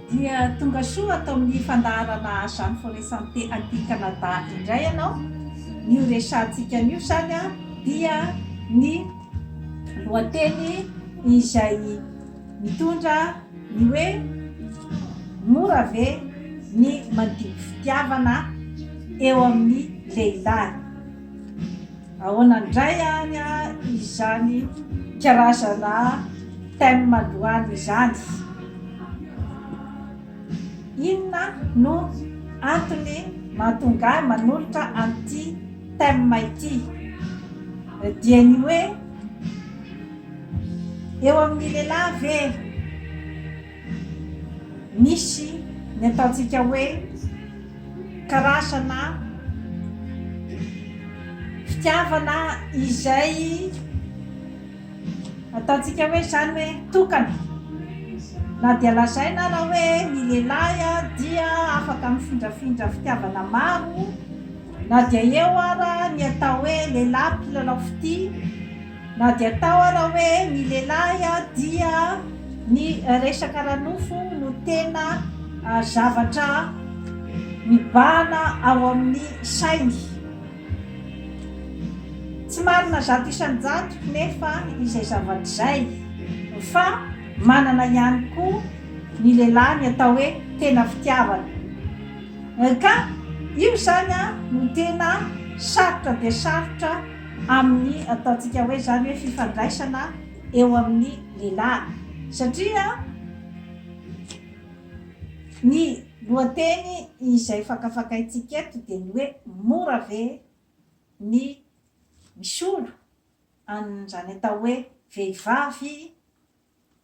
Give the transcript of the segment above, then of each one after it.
Dia tonga soa ato amin'ny fandaharana Jeanne Forêt Santé aty Canada indray ianao. Ny ho resahantsika anio izany dia ny lohateny izay mitondra ny hoe mora ve ny mandimby fitiavana eo amin'ny lehilahy. Ahoana indray ary izany karazana thème androany izany? Inona no antony mahatonga ahy manolotra an'ity thème ity? Dia ny hoe eo amin'ny lehilahy ve Misy ny ataontsika hoe karazana fitiavana izay ataontsika hoe izany hoe tokana. Na dia lazaina ara hoe ny lehilahy dia afaka mifindrafindra fitiavana maro, na dia eo ara ny atao hoe lehilahy mpilalao fitia, Na dia atao ara hoe ny lehilahy dia ny resaka ara-nofo no tena zavatra mibahana ao amin'ny sainy. Tsy marina 100% nefa izay zavatra izay fa manana ihany koa ny lehilahy ny atao hoe tena fitiavana. Ka io izany no tena sarotra dia sarotra amin'ny ataontsika hoe izany hoe fifandraisana eo amin'ny lehilahy satria ny lohateny izay fakafakaintsika eto dia ny hoe mora ve ny misolo an'izany atao hoe vehivavy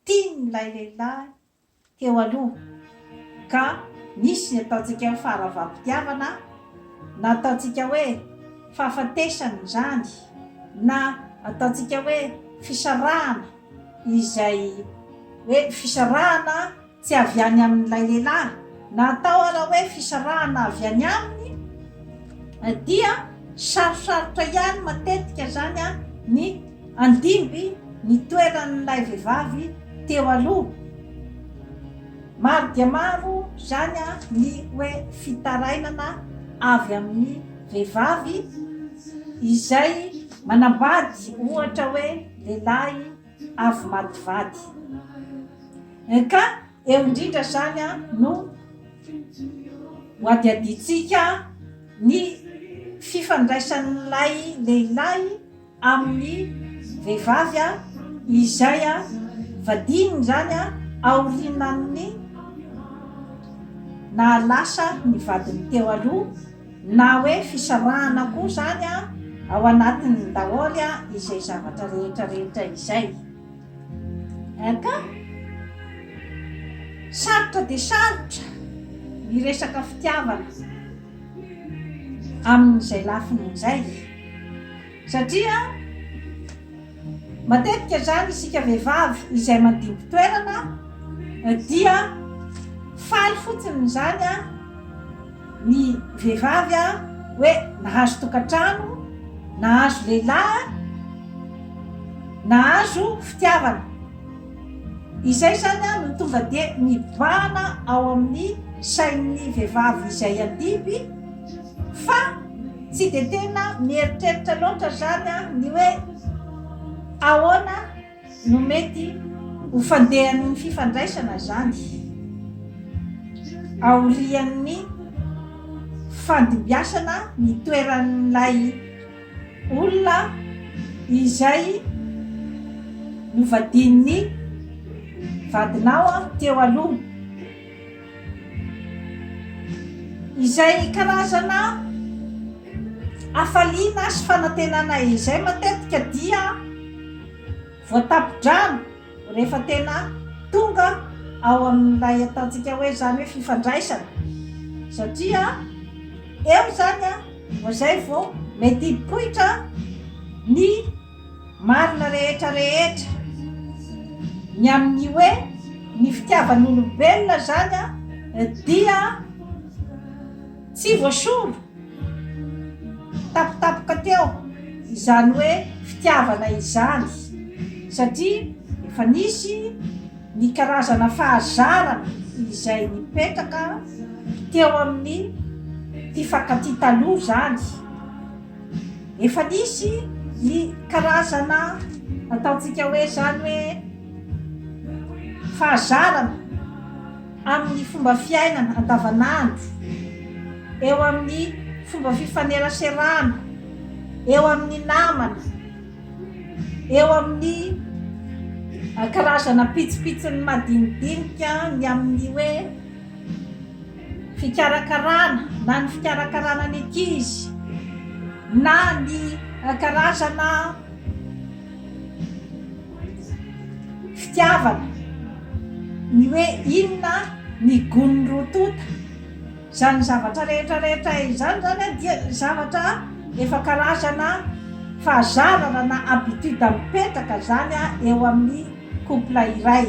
tian'ilay lehilahy teo aloha ka nisy ny ataontsika hoe faharavam-pitiavana na ataontsika hoe fahafatesana izany na ataontsika hoe fisarahana izay hoe fisarahana tsy avy any amin'ilay lehilahy na atao ara hoe fisarahana avy any aminy dia sarosarotra ihany matetika izany ny Handimby ny toeran'ilay vehivavy teo aloha. Maro dia maro izany ny hoe fitarainana avy amin'ny vehivavy izay manambady ohatra hoe lehilahy avy maty vady. Ka eo indrindra izany no ho hadihadiantsika ny fifandraisan'ilay lehilahy amin'ny vehivavy izay vadiany izany aorianan'ny nahalasa ny vadiny teo aloha na hoe fisarahana koa izany ao anatiny daholo izay zavatra rehetra rehetra izay. Ka sarotra dia sarotra ny resaka fitiavana amin'izay lafiny izay. Satria matetika izany isika vehivavy izay mandimby toerana dia faly fotsiny izany ny vehivavy hoe nahazo tokantrano, nahazo lehilahy, nahazo fitiavana. Izay izany no tonga dia mibahana ao amin'ny sain'ny vehivavy izay handimby fa Tsy dia tena mieritreritra loatra izany aho ny hoe ahoana no mety ho fandehan'ny fifandraisana izany aorian'ny fandimbiasana ny toeran'ilay olona izay novadian'ny vadinao teo aloha. Izay karazana hafaliana sy fanantenana izay matetika dia voatapo-drano rehefa tena tonga ao amin'ilay ataontsika hoe izany hoe fifandraisana satria eo izany vao izay vao mety hipoitra ny Marina rehetra rehetra. Ny amin'ny hoe ny fitiavan'olombelona izany dia tsy voasolo tampotampoka teo izany hoe fitiavana izany satria efa nisy ny karazana fahazarana. izay nipetraka teo amin'ny mpifankatia taloha izany. Efa nisy ny karazana ataontsika hoe izany hoe fahazarana amin'ny fomba fiainana andavanandro, eo amin'ny fomba fifaneraserana, eo amin'ny namana, eo amin'ny karazana pitsopitsony madinidinika ny amin'ny hoe fikarakarana na ny fikarakarana ny ankizy na ny karazana fitiavana, ny hoe inona ny gon'ny roa tonta. Izany zavatra rehetra rehetra izany izany dia zavatra efa karazana fahazarana na habitude mipetraka izany eo amin'ny couple iray.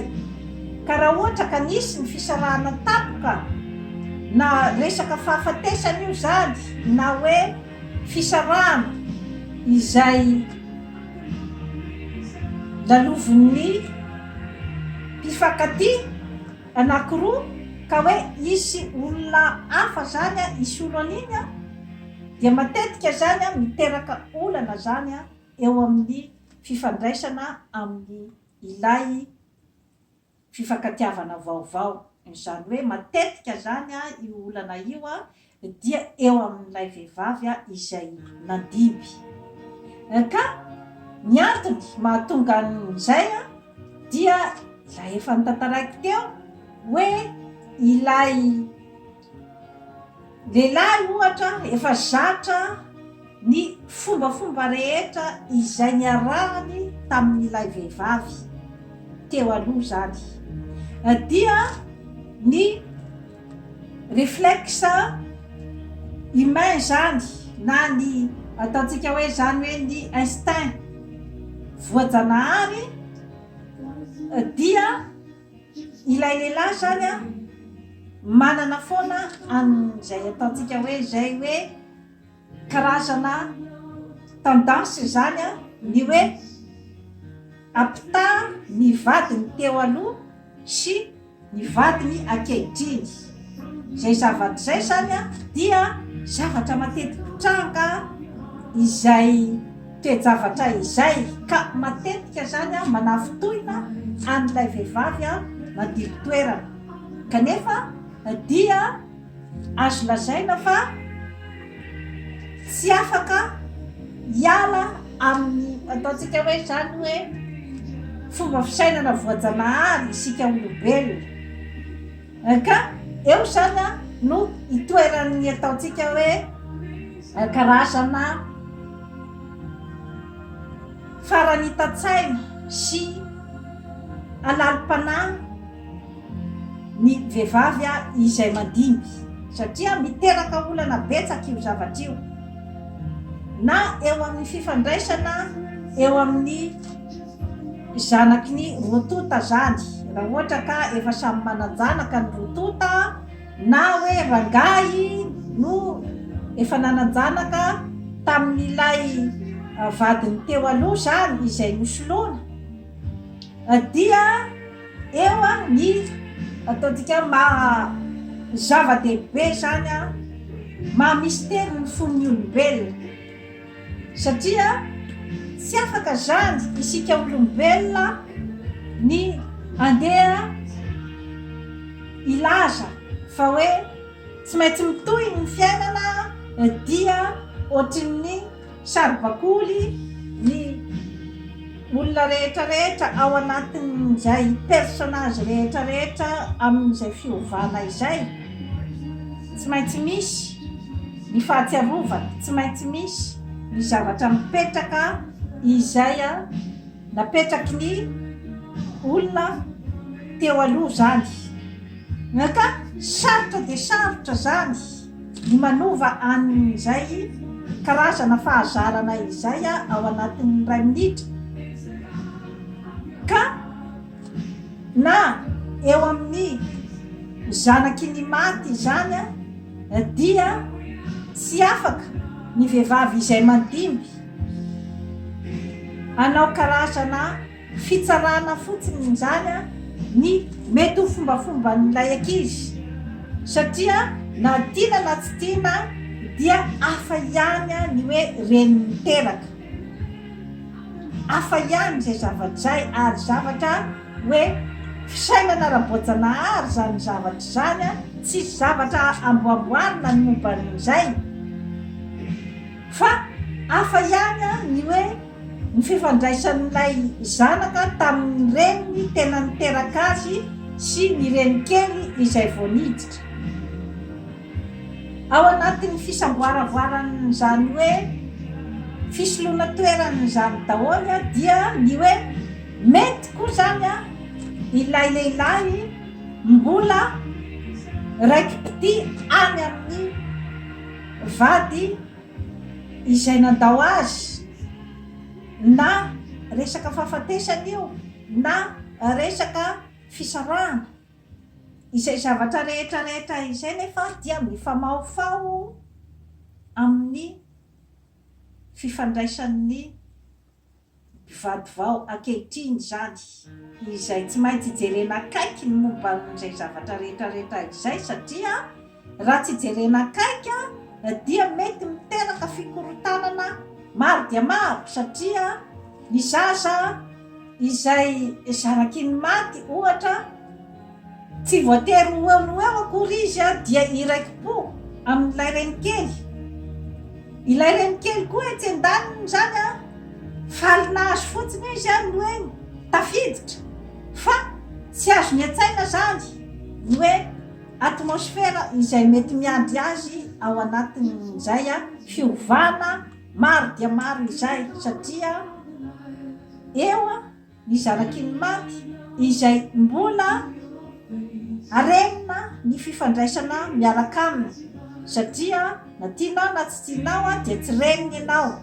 Ka raha ohatra ka nisy ny fisarahana tampoka na resaka fahafatesana io izany na hoe fisarahana izay lalovin'ny mpifankatia anankiroa ka hoe hisy olona hafa zany hisolo an'iny dia matetika zany miteraka olana zany eo amin'ny fifandraisana amin'ny ilay fifankatiavana vaovao. Izany hoe matetika zany io olana io dia eo amin'ilay vehivavy izay nandimby. Ka ny antony mahatonga an'izay dia ilay efa notantaraiko teo hoe ilay lehilahy ohatra efa zatra ny fombafomba rehetra izay niarahany tamin'ilay vehivavy teo aloha izany dia ny Reflexe humain izany na ny ataontsika hoe izany hoe ny instinct voajanahary dia ilay lehilahy izany an manana foana an'izay ataontsika hoe izay hoe karazana tendance izany an ny hoe ampitaha ny vadiny teo aloha sy ny vadiny ankehitriny. Izay zavatra izay izany dia zavatra mateti-pitranga izay toe-javatra izay ka matetika izany manafintohina an'ilay vehivavy mandimby toerana. Kanefa dia azo lazaina fa tsy afaka hiala amin'ny ataontsika hoe izany hoe fomba fisainana voajanahary isika olombelona ka eo izany no itoeran'ny ataontsika hoe karazana faranita-tsaina sy halalim-panahy ny vehivavy izay mandimby satria miteraka olana betsaka io zavatra io na eo amin'ny fifandraisana eo amin'ny zanaky ny roa tonta zany raha ohatra ka efa samy manan-janaka ny roa tonta na hoe rangahy no efa nanan-janaka tamin'ilay vadiny teo aloha zany izay nosoloana dia Eo ny ataontsika hoe maha zava-dehibe izany maha mistery ny fon'ny olombelona satria tsy afaka izany isika olombelona ny andeha hilaza fa hoe tsy maintsy mitohy ny fiainana dia ohatrin'ny Saribakoly ny olona rehetra rehetra ao anatin'izay personnage rehetra rehetra amin'izay fiovana izay. Tsy maintsy misy ny fahatsiarovana, tsy maintsy misy ny zavatra mipetraka izay napetraky ny olona teo aloha izany. Ka sarotra dia sarotra izany. Ny manova an'izay karazana fahazarana izay ao anatin'ny iray minitra ka na eo amin'ny zanaky ny maty izany dia tsy afaka ny vehivavy izay mandimby hanao karazana fitsarana fotsiny izany. ny mety ho fombafomban'ilay ankizy satria na tiana na tsy tiana dia hafa ihany ny hoe reny niteraka. Hafa ihany izay zavatra izay ary zavatra hoe fisainana ara-boajanahary izany zavatra izany, tsisy zavatra amboamboarina ny momba an'izay fa hafa ihany ny hoe ny fifandraisan'ilay zanaka tamin'ny reniny tena niteraka azy sy ny renikely izay vao niditra. Ao anatin'ny fisamboaravoaran'izany hoe fisoloana toeran'izany daholo dia ny hoe mety koa izany ilay lehilahy mbola raiki-pitia any amin'ny vady izay nandao azy na resaka fahafatesana io na resaka fisarahana. Izay zavatra rehetra rehetra izay nefa dia mifamahofaho amin'ny fifandraisan'ny mpivady vao ankehitriny izany, izay tsy maintsy jerena akaiky ny momba an'izay zavatra rehetra rehetra izay satria raha tsy jerena akaiky dia mety miteraka fikorontanana maro dia maro satria ny zaza izay zanaky ny maty ohatra tsy voatery ho eo no eo akory izy dia hiraiki-po amin'ilay renikely. Ilay renikely koa etsy an-daniny izany faly nahazo fotsiny izy ny hoe tafiditra fa tsy azony an-tsaina izany ny hoe atmosfera izay mety miandry azy ao anatin'izay fiovana Maro dia maro izay satria eo ny zanaky ny maty izay mbola arenina ny fifandraisana miaraka aminy satria na tianao na tsy tianao dia tsy reniny ianao.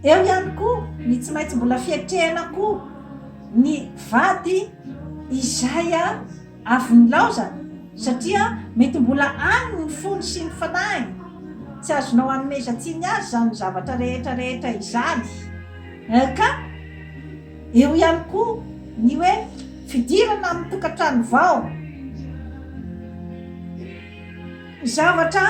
Eo ihany koa ny tsy maintsy mbola fiatrehana koa ny vady izay Avy nilaozana, satria mety mbola any ny fony sy ny fanahiny, tsy azonao anomezan-tsiny azy izany zavatra rehetra rehetra izany. Ka eo ihany koa ny hoe fidirana amin'ny tokantrano vao. Zavatra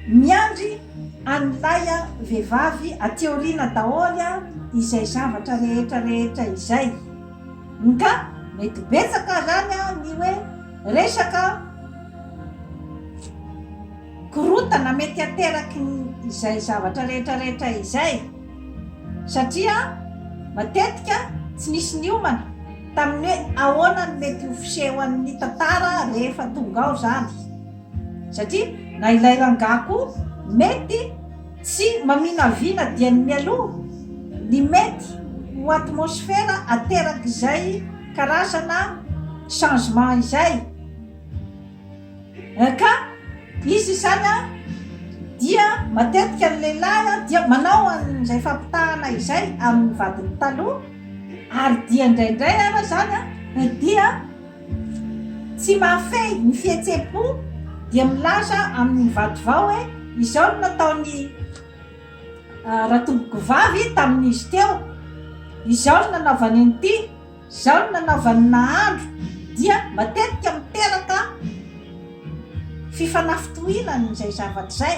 miandry an'ilay vehivavy aty aoriana daholo izay zavatra rehetra rehetra izay. Nga mety betsaka zany ny hoe resaka korontana mety ateraky izay zavatra rehetra rehetra izay satria matetika tsy nisy niomana tamin'ny hoe ahoana no mety ho fisehoan'ny tantara rehefa tonga ao zany satria na ilay rangahy koa mety Tsy maminavina dieny mialoha ny mety ho atmosfera aterak'izay karazana changement izay. Ka izy izany dia matetika ny lehilahy dia manao an'izay fampitahana izay amin'ny vadiny taloha ary dia indraindray ara izany dia Tsy mahafehy ny fihetsem-po dia milaza amin'ny vady vao hoe izao no nataon'i Ratompokovavy tamin'izy teo, izao no nanaovany an'ity, izao no nanaovany nahandro dia matetika miteraka fifanafintohinana izay zavatra izay.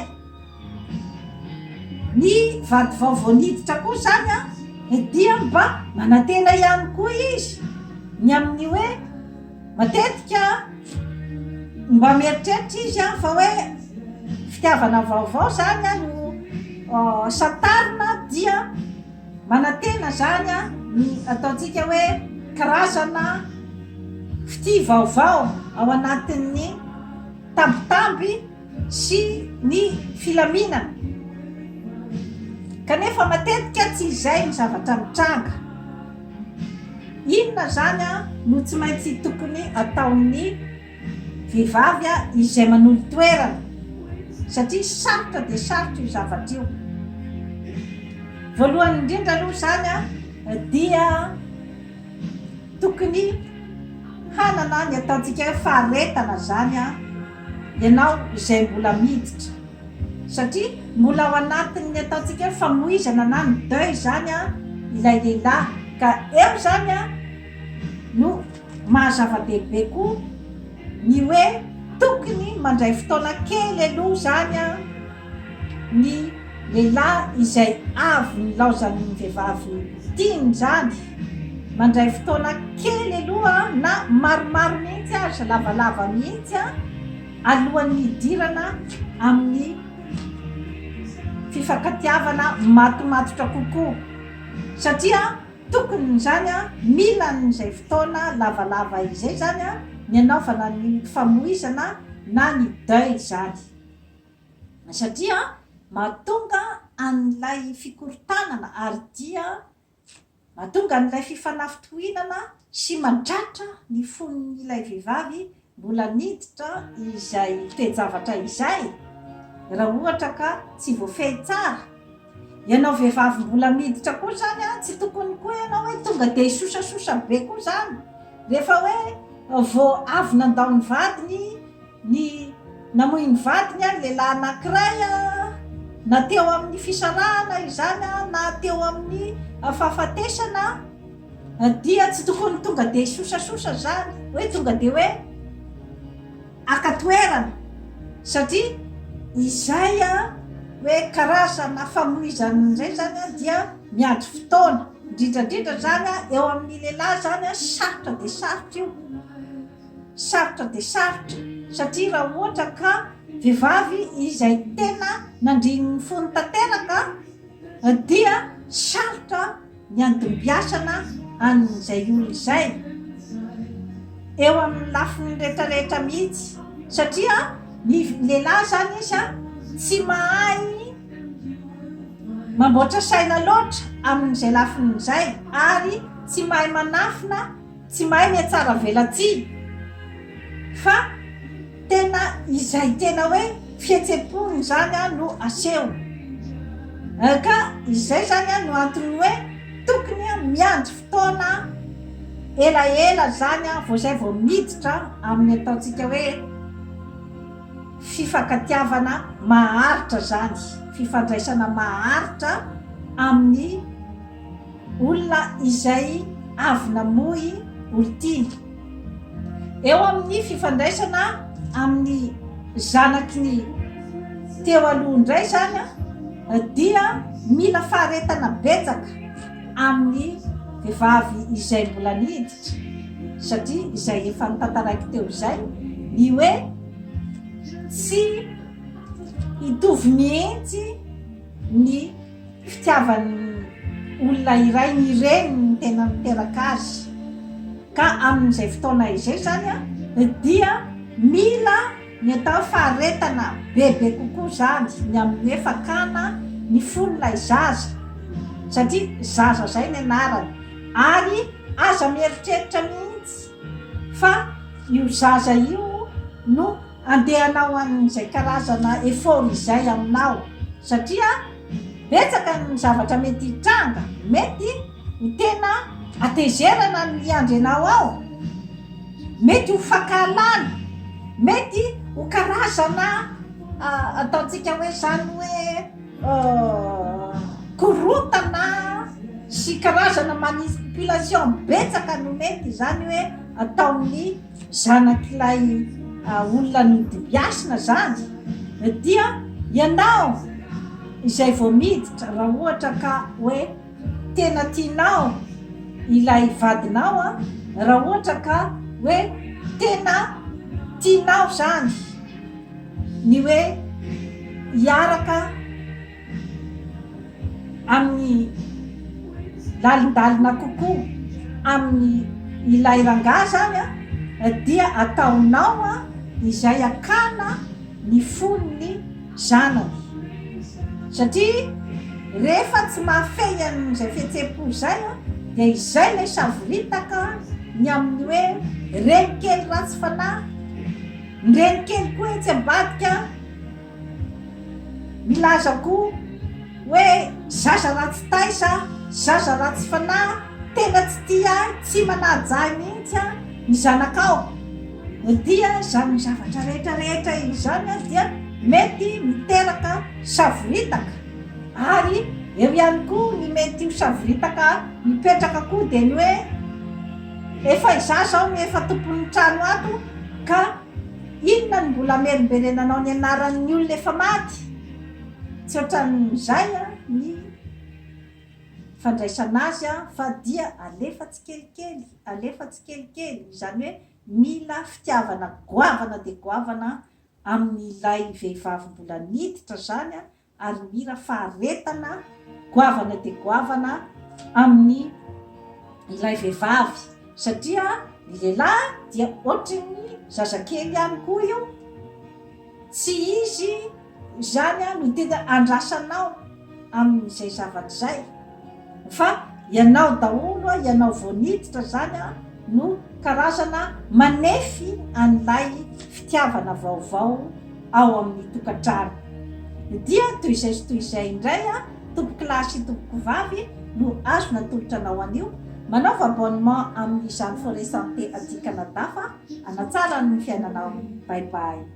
Ny vady vao vao niditra koa izany dia mba manantena ihany koa izy ny amin'ny hoe matetika mba mieritreritra izy fa hoe fitiavana vaovao izany no santarina dia manantena izany ny ataontsika hoe karazana fitia vaovao ao anatin'ny tambitamby sy ny filaminana. Kanefa matetika tsy izay ny zavatra mitranga. Inona izany no tsy maintsy tokony ataon'ny vehivavy izay manolo-toerana? Satria sarotra dia sarotra io zavatra io. Voalohany indrindra aloha izany dia tokony hanana ny ataontsika hoe faharetana izany ianao izay mbola miditra satria mbola ao anatin'ny ataontsika hoe famoizana na ny deuil izany ilay lehilahy ka eo izany. maha zava-dehibe koa ny hoe tokony mandray fotoana kely aloha izany ny lehilahy izay avy nilaozan'ny vehivavy tiany izany, mandray fotoana kely aloha na maromaro mihitsy aza, lavalava mihitsy alohan'ny hidirana amin'ny fifankatiavana matomatotra kokoa satria tokony izany mila an'izay fotoana lavalava izay izany ny anaovana ny famoizana na ny deuil izany satria mahatonga an'ilay fikorontanana ary dia Mahatonga an'ilay fifanafintohinana sy mandratra ny fon'ilay vehivavy mbola niditra izay toe-javatra izay, raha ohatra ka tsy voafehy tsara. Ianao vehivavy mbola miditra koa izany an, tsy tokony koa ianao hoe tonga dia hisosasosa be koa izany. Rehefa hoe vao avy nandao ny vadiny Ny namoy ny vadiny ny lehilahy anankiray, na teo amin'ny fisarahana izany na teo amin'ny fahafatesana, dia tsy tokony tonga dia hisosasosa izany, hoe tonga dia hoe haka toerana, satria izay hoe karazana famoizana izay izany dia miandry fotoana, indrindra indrindra izany eo amin'ny lehilahy izany, sarotra dia sarotra io. Sarotra dia sarotra satria raha ohatra ka vehivavy izay tena nandrian'ny fony tanteraka dia sarotra ny handimbiasana an'izay olona izay eo amin'ny lafiny rehetra rehetra mihitsy satria ny lehilahy izany izy tsy mahay mamboatra saina loatra amin'izay lafiny izay ary tsy mahay manafina Tsy mahay mihatsara velatsihy fa tena izay tena hoe fihetsem-pony izany no asehony. Ka izay izany no antony hoe tokony miandry fotoana elaela izany vao izay vao miditra amin'ny ataontsika hoe fifankatiavana maharitra izany, fifandraisana maharitra amin'ny Olona izay avy namoy olon-tiany. Eo amin'ny fifandraisana amin'ny zanaky ny teo aloha indray izany dia mila faharetana betsaka amin'ny vehivavy izay mbola niditra satria izay efa notantaraiko teo izay ny hoe tsy hitovy mihitsy ny fitiavan'ny olona iray ny reniny ny tena niteraka azy ka amin'izay fotoana izay izany dia mila ny atao hoe faharetana bebe kokoa izany ny amin'ny hoe fakana ny fon'ilay zaza satria zaza izay ny anarany ary aza mieritreritra mihitsy fa io zaza io no Andeha hanao an'izay karazana effort izay aminao satria betsaka ny zavatra mety hitranga, mety ho tena hatezerana no hiandry anao ao, mety ho fankahalana, mety ho karazana ataontsika hoe izany hoe korontana sy karazana manipulation betsaka no mety izany hoe ataon'ny zanak'ilay olona nodibiasina zany dia ianao izay vao miditra raha ohatra ka hoe tena tianao ilay vadinao an, raha ohatra ka hoe tena tianao zany ny hoe hiaraka amin'ny lalindalina kokoa amin'ny ilay rangahy zany an, dia ataonao an izay hakana ny fon'ny zanany satria rehefa tsy mahafehy an'izay fihetsem-po izay an dia izay ilay savoritaka ny amin'ny hoe renikely ratsy fanahy, ny renikely koa etsy ambadika. Milaza koa hoe zaza ratsy taiza, zaza ratsy fanahy, tena tsy tia ahy, tsy manaja ahy mihitsy ny zanakao. Dia izany zavatra rehetra rehetra izany dia mety miteraka savoritaka. Ary eo ihany koa ny mety ho savoritaka mipetraka koa dia ny hoe. Efa izaho izao no efa tompon'ny trano ato ka inona no mbola amerimberenanao ny anaran'ny olona efa maty? Tsy ohatran'izay ny fandraisana azy fa dia alefa tsikelikely, alefa tsikelikely, izany hoe mila fitiavana goavana dia goavana amin'ilay vehivavy mbola niditra izany ary mila faharetana goavana dia goavana amin'ny ilay vehivavy satria ny lehilahy dia ohatrin'ny zazakely ihany koa io, tsy izy izany no tena andrasanao amin'izay zavatra izay fa ianao daholo, ianao vao niditra izany no karazana manefy an'ilay fitiavana vaovao ao amin'ny tokantrano. Dia toy izay sy toy izay indray tompokolahy sy tompokovavy no azo natolotra anao anio. Manaova abonnement amin'ny Jeanne Forêt Santé aty Canada fa hanatsara ny fiainanao. Bye bye.